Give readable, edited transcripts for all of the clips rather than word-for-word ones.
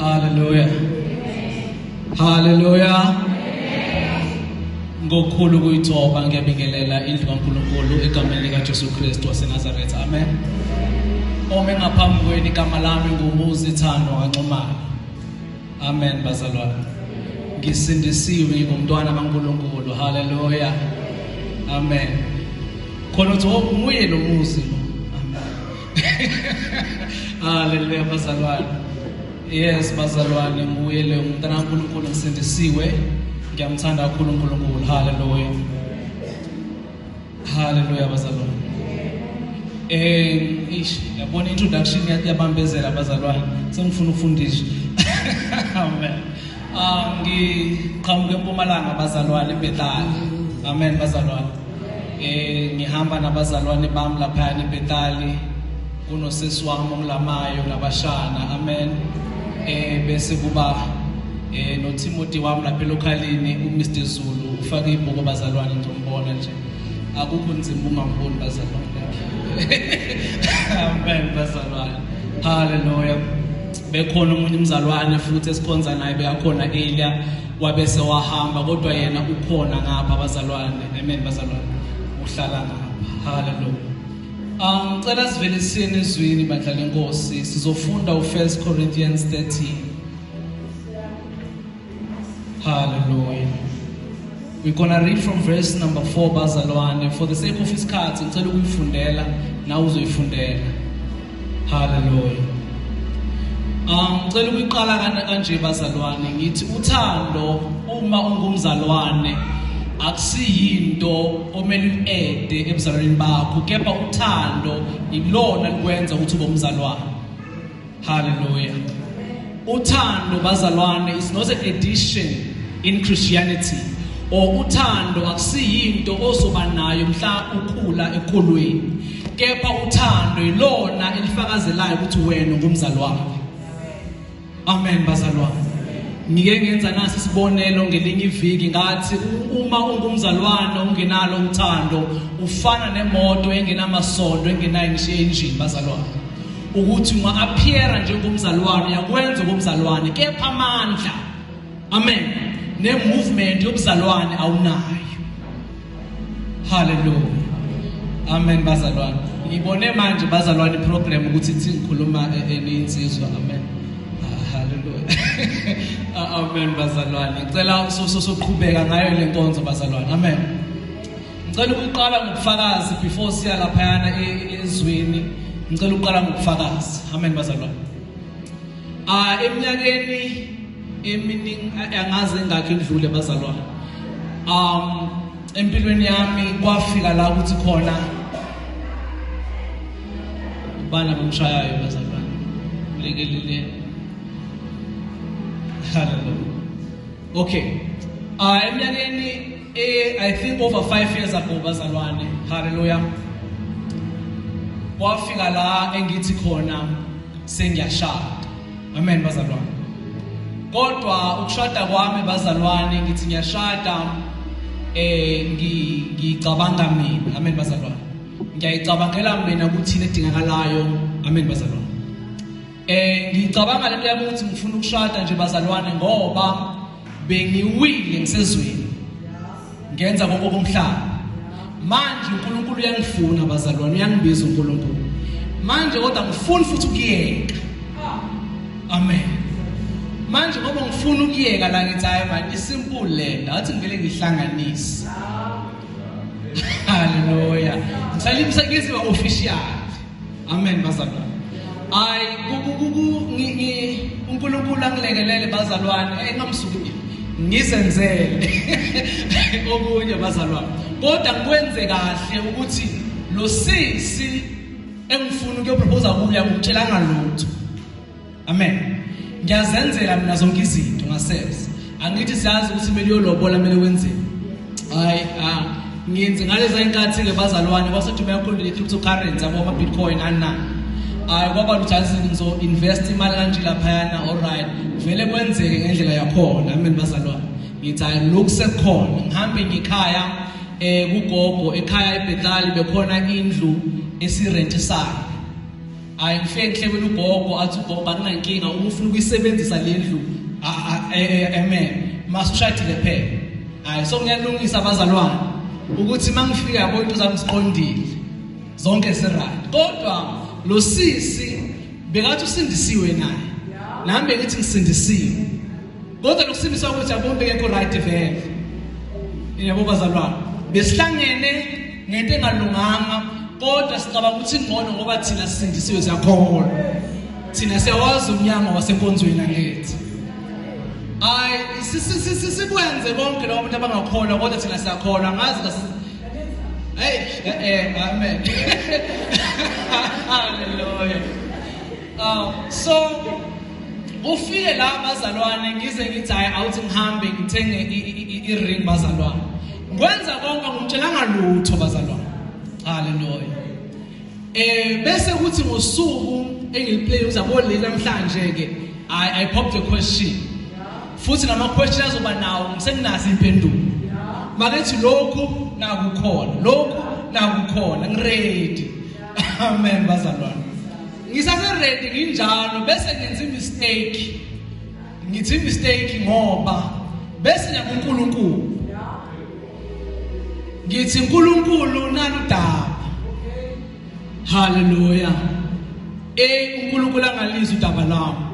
Hallelujah. Hallelujah. Ngokukhulu kuyithoba ngiyabingelela indlu kaNkulunkulu egameni likaJesu Kristu waseNazaretha. Amen. Ome ngaphambi kwenu, igama lami nguMuzi Thando kaNxumalo. Amen bazalwane. Ngisindisiwe, ngingumntwana kaNkulunkulu. Hallelujah. Amen. Khona uthi, "Oh, nguye lo Muzi lo." Amen. Hallelujah bazalwane. Yes bazalwane, nguye lo umntwana kaNkulunkulu, ngisindisiwe. Ngiyamthanda kakhulu uNkulunkulu. Hallelujah. Hallelujah bazalwane. Ish, yabona introduction yabambezela bazalwane. Sengifuna ukufundiswa. Amen. Ah, ngiqhamuka eMpumalanga bazalwane, eBethali. Amen bazalwane. Ngihamba nabazalwane bami lapha eBethali. Kunosesi wami ongilamayo nabashana. Amen. Bese kuba noTimothy wami lapha elokhalini, uMr Zulu ufake ibhuku bazalwane, ngizombona nje. Akukho nzima ungamboni bazalwane. Amen bazalwane. Hallelujah. Bekhona omunye umzalwane futhi esikhonza naye, beyakhona earlier, wabese wahamba, kodwa yena ukhona ngapha bazalwane. Amen bazalwane. Uhlala ngapha. Hallelujah. Ngicela siveliseni ezwini bandla lenkosi. Sizofunda u1 Corinthians 13. Hallelujah. We're going to read from verse number 4 bazalwane. For the sake of isikhathi ngicela ukuyifundela, nawe uzoyifundela. Hallelujah. Ngicela ukuyiqala kanje bazalwane, ngithi uthando uma ungumzalwane akusiyinto omele uyi-adde ebuzalwaneni bakho, kepha uthando ilona likwenza ukuthi ube umzalwane. Hallelujah. Uthando bazalwane is not an addition in Christianity, or uthando akusiyinto ozoba nayo mhla ukhula ekholweni, kepha uthando ilona elifakazelayo ukuthi wena ungumzalwane. Amen bazalwane. Ngike ngenza nasi isibonelo ngelinye iviki, ngathi uma ungumzalwane ungenalo uthando ufana nemoto engenamasondo, engenayo ngisho engine bazalwane. Ukuthi unga-appeara njengomzalwane, uyakwenza okomzalwane, kepha amandla, amen, ne-movement yobuzalwane awunayo. Hallelujah. Amen bazalwane. Ngibone manje bazalwane iprogram ukuthi ithi ngikhuluma eninsizwa. Amen. Ah, hallelujah. Ah, amen bazalwane. Ngicela soqhubeka ngayo le nkonzo bazalwane. Amen. Ngicela ukuqala ngobufakazi before siya laphayana ezwini. Ngicela ukuqala ngobufakazi. Amen bazalwane. Ah, eminyakeni eminingi, angazi engakho indlule bazalwane. Empilweni yami kwafika la ukuthi khona ubana bomshayayo bazalwane. Lekelele. Hallelujah. Okay. Ah, eminyakeni I think over 5 years ago bazalwane. Hallelujah. Kwafika la engithi khona sengiyashada. Amen bazalwane. Kodwa ukushada kwami bazalwane, ngithi ngiyashada, ngicabanga mina. Amen bazalwane. Ngiyayicabangela mina ukuthi yini edingakalayo. Amen bazalwane. Ngicabanga lento yami ukuthi ngifuna ukushada nje bazalwane, ngoba bengiwile ngisezweni. Ngenza konke komhlaba. Manje uNkulunkulu uyangifuna bazalwane, uyangibiza uNkulunkulu. Manje kodwa ngifuna futhi ukuyeka. Amen. Manje ngoba ngifuna ukuyeka la, ngithi hayi man, isimple le, athi ngivele ngihlanganise. Hallelujah. Ngisalimisa ngiziwa official. Amen bazalwane. Ay, ku uNkulunkulu angilekelele bazalwane, engamsuki ngizenzele okunye bazalwane. Kodwa ngikwenze kahle ukuthi lo sisi engifuna ukuyopropose kuye angikutshelanga lutho. Amen. Ngiyazenzela mina zonke izinto ngasese. Angithi siyazi ukuthi kumele uyolobola, kumele wenzeni. Hayi, ah, ngiyenze ngaleza inkathi ke bazalwane, kwasedume kakhulu le cryptocurrency yabo, ama bitcoin anani. Hayi, kwaba lutho, azi ngizo invest imali kanje laphayana, alright. Vele kwenzeke ngendlela yakhona. Amen bazalwane. Ngithi hayi, lokhu sekukhona. Ngihambe ngikhaya kugogo ekhaya eBethali, bekhona indlu esirentisayo. Hayi, ngifike ngihlebele ugogo, athi ugogo akunankinga, uma ufuna ukuyisebenzisa le ndlu, amen, masushadile phela. Hayi, so ngiyalungisa abazalwane ukuthi mangifika yabo into zami ziqondile zonke, si-right. Kodwa lo sisi bekathi usindisiwe naye, nami bengithi ngisindisiwe, kodwa lokusindiswa kwethu yabo bekekho right vele, yabo bazalwane. Besihlangene ngento engalunganga, kodwa sicabanga ukuthi ingcono ngoba thina sisindisiwe, siyakholwa, thina siyawazi umnyango wasenkonzweni angithi. Hayi, sikwenze konke lokho abantu abangakholwa, kodwa thina siyakholwa. Ngazi kasi. Hey, amen, hallelujah. So ufike la bazalwane, ngize ngithi hayi, awuthi ngihambe ngithenge i-ring bazalwane. Ngwenza konke, ngumtshelanga lutho bazalwane, haleluya. Bese kuthi ngosuku engiliplay uzabo le namhlanje ke, I popped a question, futhi nama question azoba nawo ngisenginazo impendulo. Makethi lokhu nakukhona, lokhu nakukhona, ngiready, amen bazalwane. Ngisase ready nginjalo, bese ngenza mistake. Ngithi mistake ngoba bese ngiyakuNkulunkulu, ngithi uNkulunkulu naludaba, haleluya. UNkulunkulu angalizwa udaba lami,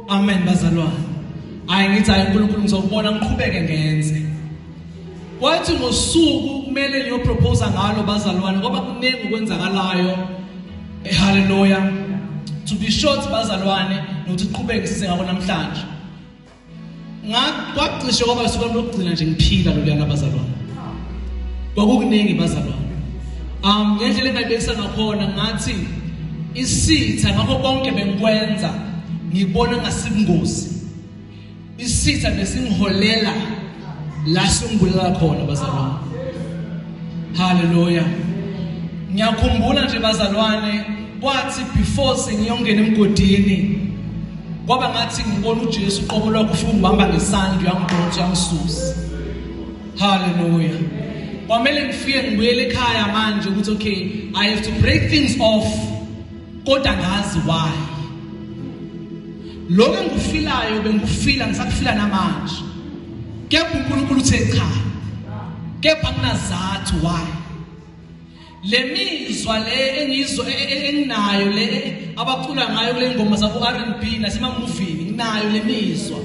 amen bazalwane. Hayi, ngithi hayi uNkulunkulu, ngizokubona, ngiqhubeke ngenze. Kwathi ngosuku kumele ngiyopropose ngalo bazalwane, ngoba kuningi okwenzakalayo, haleluya. To be short bazalwane, nokuthi siqhubeke size ngako namhlanje, ngakwacishe kwaba usuku lokugcina nje ngiphila loluyana bazalwane. Kwakukuningi bazalwane, ngendlela engayibekisa ngakhona, ngathi isitha ngakho konke bengikwenza ngibona ngasibungozi, isitha besingiholela la singibulala khona bazalwane, haleluya. Ngiyakhumbula nje bazalwane, kwathi before sengiyongena emgodini, kwaba ngathi ngibona uJesu uqobo lwakhe ufika ungibamba ngesandla, uyangidonsa, uyangisusa, haleluya. Kwamele ngifike ngibuyele ekhaya manje ukuthi okay, I have to break things off, kodwa ngazi why lokho engikufilayo bengikufila, ngisakufila namanje, kepha uNkulunkulu uthe cha, kepha kunazathu why le mizwa le engizwa enginayo, le abacula ngayo kule ngoma zabo R&B nasemamuvini, nginayo le mizwa,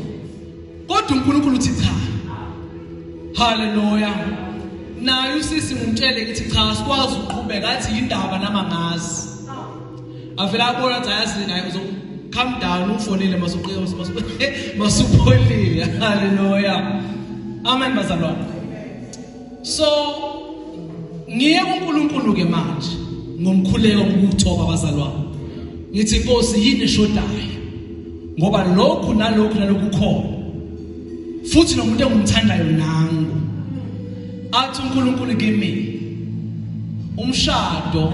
kodwa uNkulunkulu uthi cha, haleluya. Naye usisi ngimtshele ngithi cha, sikwazi ukuqhubeka, athi indaba nama ngazi, avela abona athi ayazi naye uzo calm down, ufonile masuqika masupholile, haleluya, amen bazalwane. So ngiye kuNkulunkulu ke manje ngomkhuleko, ngokuthoba abazalwane, ngithi Inkosi, yini eshodayo? Ngoba lokhu nalokhu nalokhu khona, futhi nomuntu engumthandayo nangu. Athi uNkulunkulu kimi, umshado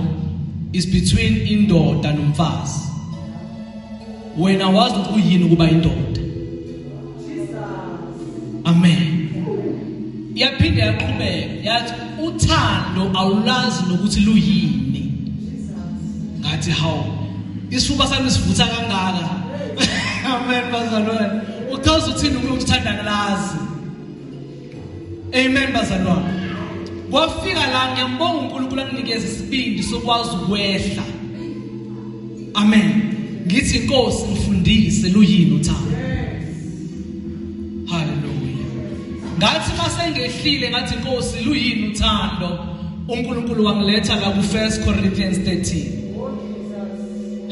is between indoda nomfazi, wena wazi ukuthi kuyini ukuba indoda, amen. Yaphinde yaqhubeka yathi uthando awulazi nokuthi luyini. Ngathi hawu, isifuba sami sivutha kangaka, amen bazalwane. Uchaza uthini ukuthi uthanda ngalazi? Amen bazalwane. Kwafika la, ngiyambonga uNkulunkulu anginikeza isibindi sokwazi ukwehla, amen. Ngithi inkosi, ngifundise luyini uthando, haleluya. Ngathi masengehlile ngathi inkosi, luyini uthando? uNkulunkulu wangiletha la ku 1 Corinthians 13,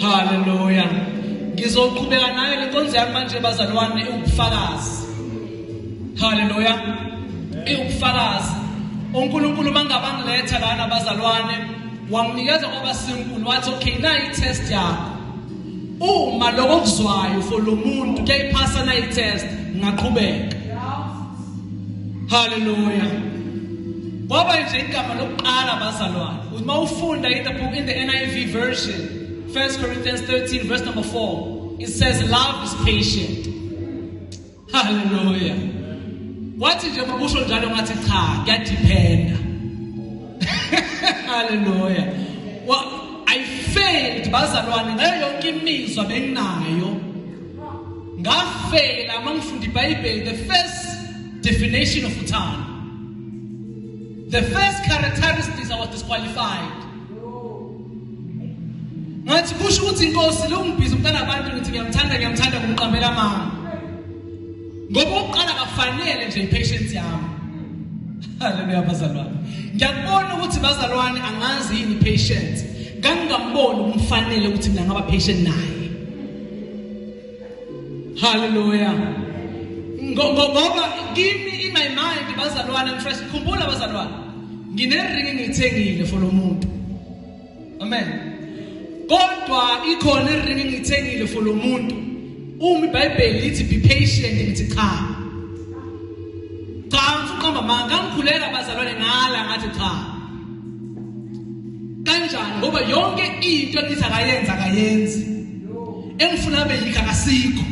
haleluya. Ngizoqhubeka nayo lenkonzo yami manje bazalwane, ubufakazi, haleluya, iwubufakazi. uNkulunkulu mangaba ngiletha lana bazalwane, wanginikeza kwaba simple, wathi okay, nayi test yakho, uma lokho kuzwayo for lo muntu kuyayiphasa nayi test, ngaqhubeka, haleluya. Kwaba nje igama lokuqala bazalwane, uma ufunda in the book, in the NIV version, 1 Corinthians 13 verse number 4, it says love is patient, haleluya. Wathi nje makusho njalo, ngathi cha, kuyadependa, haleluya. I failed. failed bazalwane ngayo yonke imizwa benginayo. Ngafeyila mangifunda iBhayibheli, the first definition of uthando, the first characteristics, I was disqualified. Ngathi kusho ukuthi inkosi lo ngibhiza umntana abantu ngithi ngiyamthanda, ngiyamthanda, ngumqambela amanga, ngoba ukuqala kafanele nje i-patience yami. Haleluya bazalwane. Ngiyakubona ukuthi bazalwane angazi yini patience. Ngangingamboni umfanele ukuthi mina ngaba patient naye. Haleluya. Ngoba kimi in my mind bazalwane, ngifresh, khumbula bazalwane, ngine-ring engiyithengile for lo muntu. Amen. Kodwa ikhona i-ring engiyithengile for lo muntu. Uma iBhayibheli lithi be patient, ngithi cha. Cha, ngiqamba manga, ngikhulela bazalwane ngala ngathi cha. Kanjani? Ngoba yonke into engithi akayenza akayenzi. Engifuna abe yikho akasikho.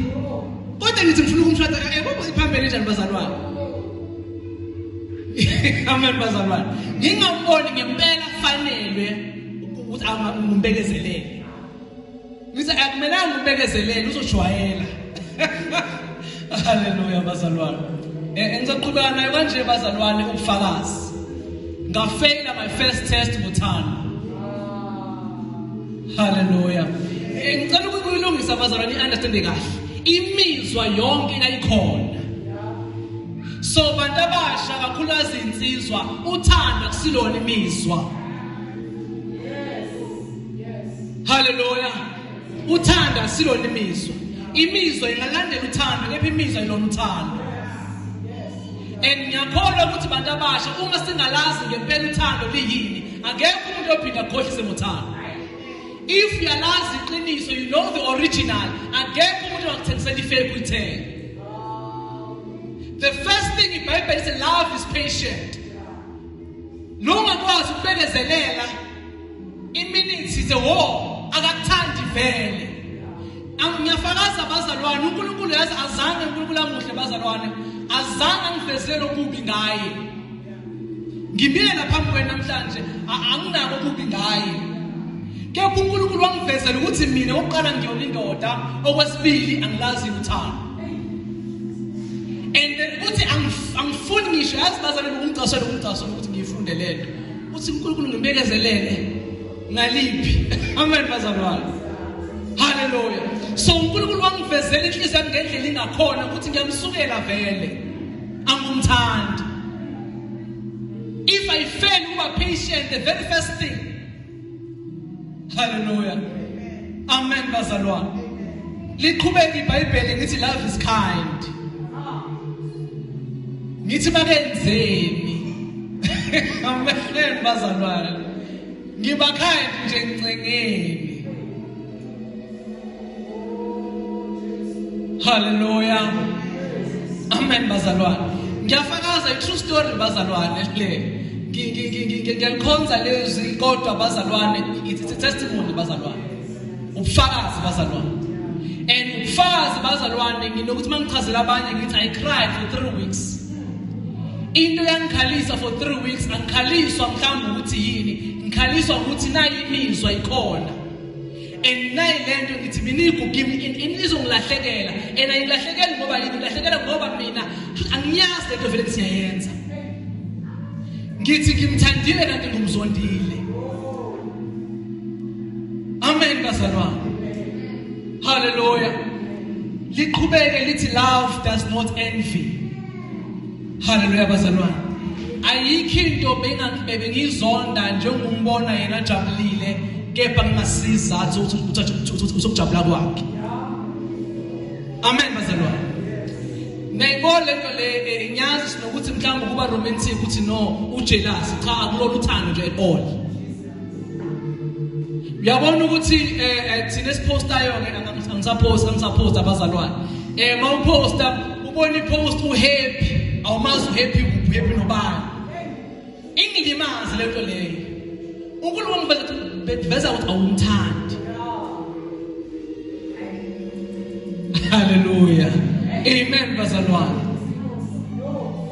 Kodwa ngithi ngifuna ukumshada, ngoba iphambene njani bazalwane? Amen bazalwane. Ngingamboni ngempela fanelwe ukuthi ngimbekezelele. Ngithi akumelanga umbekezelele, uzojwayela. Haleluya bazalwane. Ngizoqhubeka nayo kanje bazalwane ubufakazi. Ngafeyila my first test ngothando. Haleluya. Ngicela ukuyilungisa bazalwane, i-understand kahle. Imizwa yonke ayikhona. So bantu abasha, kakhulukazi insizwa, uthando akusilona imizwa. Haleluya. Uthando akusilona imizwa. Imizwa ingalandela uthando, kepha imizwa ayilona uthando. And ngiyakholwa ukuthi bantu abasha, uma singalazi ngempela uthando liyini, akekho umuntu ophinda akhohlise ngothando. If uyalazi iqiniso, you know the original, akekho umuntu ongakuthengisela i-fake uyithenge. The first thing iBhayibheli ithi, love is patient. Lo ungakwazi ukubekezelela i-minutes is a war, akakuthandi vele. Ngiyafakaza bazalwane, uNkulunkulu yazi, azange uNkulunkulu amuhle bazalwane, azange angivezele okubi ngaye. Ngimile lapha kwena namhlanje, anginako okubi ngaye. Kepha uNkulunkulu wangivezela ukuthi mina oqala ngiyona indoda, okwesibili angilazi uthando. And then uthi angifuni ngisho, yazi bazalwane, ukungicasula ukungicasula ukuthi ngiyifunde lento. Uthi uNkulunkulu ngimbekezelele ngaliphi? Amen bazalwane. Haleluya. So uNkulunkulu wangivezela inhliziyo yami ngendlela ingakhona ukuthi ngiyamsukela vele. Angumthandi. If I fail ukuba patient, the very first thing. Hallelujah. Amen bazalwane. Liqhubeka iBhayibheli ngithi love is kind. Ngithi makenzeni. Amen bazalwane. Ngiba kind nje ngicengeni. Hallelujah. Amen bazalwane. Ngiyafakaza i true story bazalwane le. Ngiyalikhonza lezi kodwa bazalwane, it's a testimony bazalwane. Ubufakazi bazalwane. And ubufakazi bazalwane, nginokuthi mangichazela abanye ngithi I cried for 3 weeks. Into yangikhalisa for 3 weeks, angikhaliswa mhlawumbe ukuthi yini, ngikhaliswa ukuthi nayi imizwa ikhona. And nayi lento ngithi mina igugu izongilahlekela, and ayilahlekeli ngoba yini, ngilahlekela ngoba mina angiyazi lento vele ngiyayenza. Ngithi ngimthandile kanti ngumzondile. Amen bazalwane. Hallelujah. Liqhubeke lithi love does not envy. Hallelujah bazalwane. Ayikho into bengizonda njengombona yena ajabulile, kepha ngingasizathu ukuthi usokujabula kwakhe. Amen bazalwane. Ngiyayibona lento le, ngiyazi sinokuthi mhlawumbe kuba romantic ukuthi no u-jealous, cha akulona uthando nje at all. Uyabona ukuthi thina esipostayo ke, angisapost, angisapost abazalwane. Mawuposta ubona i-post u-happy, awumazi u-happy kuphi, happy nobani. Ingilimazi lento leyo. uNkulunkulu veza ukuthi awumthandi. Hallelujah. Amen bazalwane.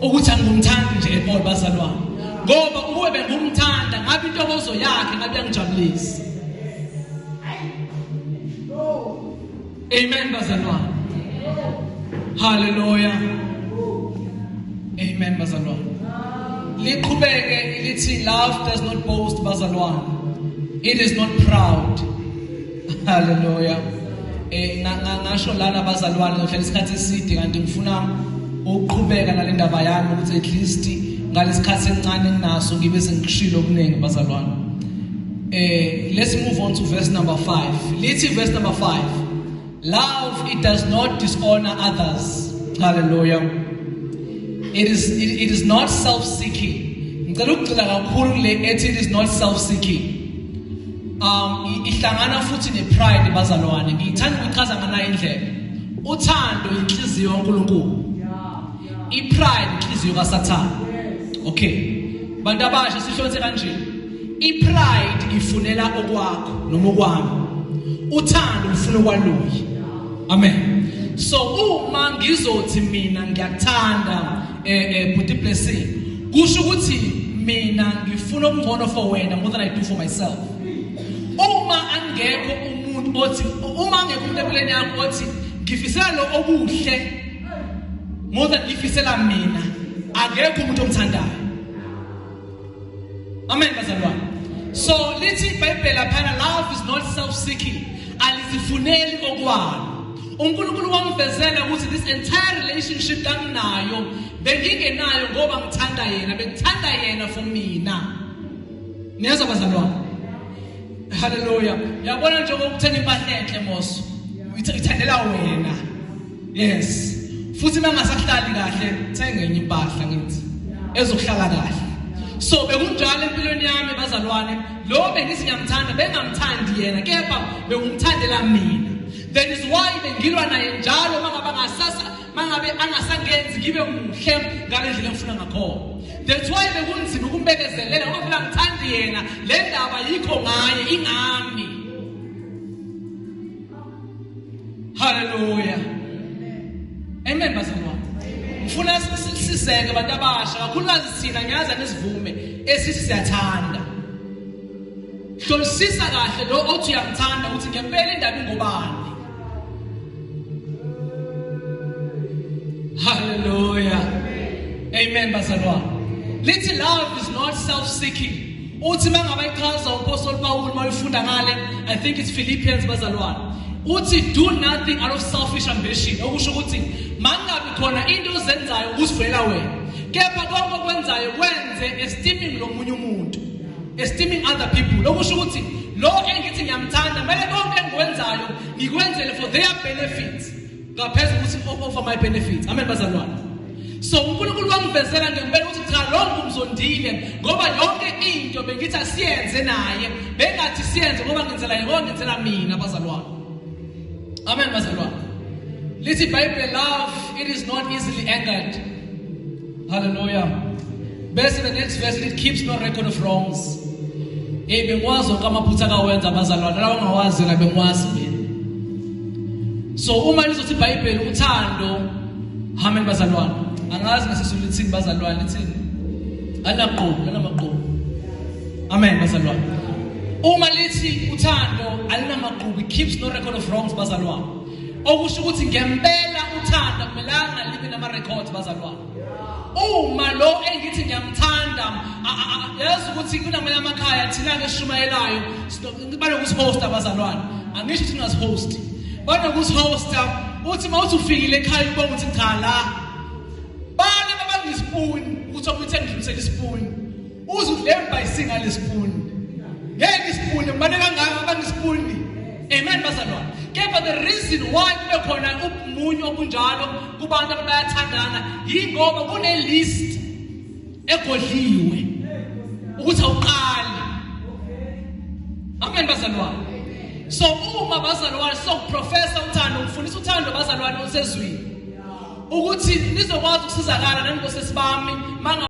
Ukuthi angumthandi nje at all bazalwane. Ngoba ukube bengumthanda ngabe intokozo yakhe ngabe yangijabulisa. Amen bazalwane. Hallelujah. Amen bazalwane. Liqhubeke lithi love does not boast bazalwane. It is not proud. Hallelujah. Ngasho lana bazalwane ngihlala isikhathi eside kanti ngifuna ukuqhubeka nale ndaba yami ukuthi at least ngalesikhathi esincane nginaso ngibe sengikushilo okuningi bazalwane. Let's move on to verse number 5. Lithi verse number 5. Love, it does not dishonor others. Hallelujah. It is not self-seeking. Ngicela ukugxila kakhulu kule ethi it is not self-seeking. Ihlangana futhi ne-pride bazalwane. Ngithanda ukuchaza nganayo indlela. Uthando inhliziyo kaNkulunkulu. I-pride inhliziyo kaSathane. Okay. Bantu abasha sihlonze kanje. I-pride ifunela okwakho noma okwami. Uthando lufuna okwaloyi. Amen. So uma ngizothi mina ngiyakuthanda Bhuti Blessing, kusho ukuthi mina ngifuna okungcono for wena more than I do for myself. Uma angekho umuntu othi, uma angekho umuntu empilweni yakho othi ngifisela lo okuhle more than ngifisela mina, akekho umuntu omthandayo. Amen bazalwane. So lithi iBhayibheli laphana, love is not self-seeking. Alizifuneli okwalo. uNkulunkulu wamvezela ukuthi this entire relationship kanginayo bengingenayo ngoba ngithanda yena, bengithanda yena for mina. Niyezwa bazalwane? Hallelujah. Yabona nje ukuthenga impahla enhle mos, uyithandela wena. Yes. Futhi mangasahlali kahle thenga enye impahla ngithi ezokuhlala kahle. So bekunjalo empilweni yami bazalwane, lo bengithi ngiyamthanda bengamthandi yena kepha bengumthandela mina. That is why bengilwa naye njalo mangabe angasangenzi ngibe muhle ngale ndlela engifuna ngakhona. That's why bekunzima ukumbekezelela ngoba phela ngithandi yena, le ndaba yikho ngaye ingami. Hallelujah. Amen bazalwane. Ngifuna sisizeke abantu abasha kakhulukazi thina, ngiyazi anisivume esithi siyathanda. Hlolisisa kahle lo othi uyamthanda ukuthi ngempela indaba ingobani. Hallelujah. Amen bazalwane. Lithi love is not self-seeking. Uthi mangabe ichaza uPaul Paul mayifunda ngale, I think it's Philippians bazalwane. Uthi do nothing out of selfish ambition. Okusho ukuthi mangabe khona into ozenzayo ukuzivulela wena, kepha konke okwenzayo kwenze esteeming lomunye umuntu, esteeming other people. Okusho ukuthi lo engithi ngiyamthanda kumele konke engikwenzayo ngikwenzele for their benefit ngaphezulu ukuthi for my benefit. Amen bazalwane. So uNkulunkulu wangivezela ngempela ukuthi cha lo ngumzondile ngoba yonke into bengithi asiyenze naye bengathi siyenze ngoba ngenzela yena, ngoba ngenzela mina bazalwane. Amen bazalwane. Lithi iBhayibheli, love it is not easily angered. Hallelujah. Bese the next verse, it keeps no record of wrongs. Hey, bengwazi wonke amaphutha kawenza bazalwane, lawo ongawazi yena bengwazi mina. So uma lizothi iBhayibheli uthando, amen bazalwane. Angazi ngesizulu lithini bazalwane, lithini? Alinaqhubu, alinamaqhubu. Amen bazalwane. Uma lithi uthando alinamaqhubu, it keeps no record of wrongs bazalwane. Okusho ukuthi ngempela uthando akumelanga libe nama records bazalwane. Uma lo engithi ngiyamthanda, yazi ukuthi kunamanye amakhaya thina ke esishumayelayo banokusihosta abazalwane. Angisho ukuthi ningasihosti, banokusihosta. Uthi mawuthi ufikile ekhaya ubona ukuthi cha la bale babangispoon, ukuthi omuntu engidlulisele ispoon, uze udle embayisinga lespoon, ngeke ispoon mane kangaka bangispoon. Amen bazalwane. Kepha the reason why kube khona ubumunyu obunjalo kubantu abayathandana yingoba kune list egodliwe ukuthi awuqali. Amen bazalwane. So uma bazalwane sokuprofessa uthando, ngifundisa uthando bazalwane osezwini ukuthi nizokwazi ukusizakala nani bosesibami.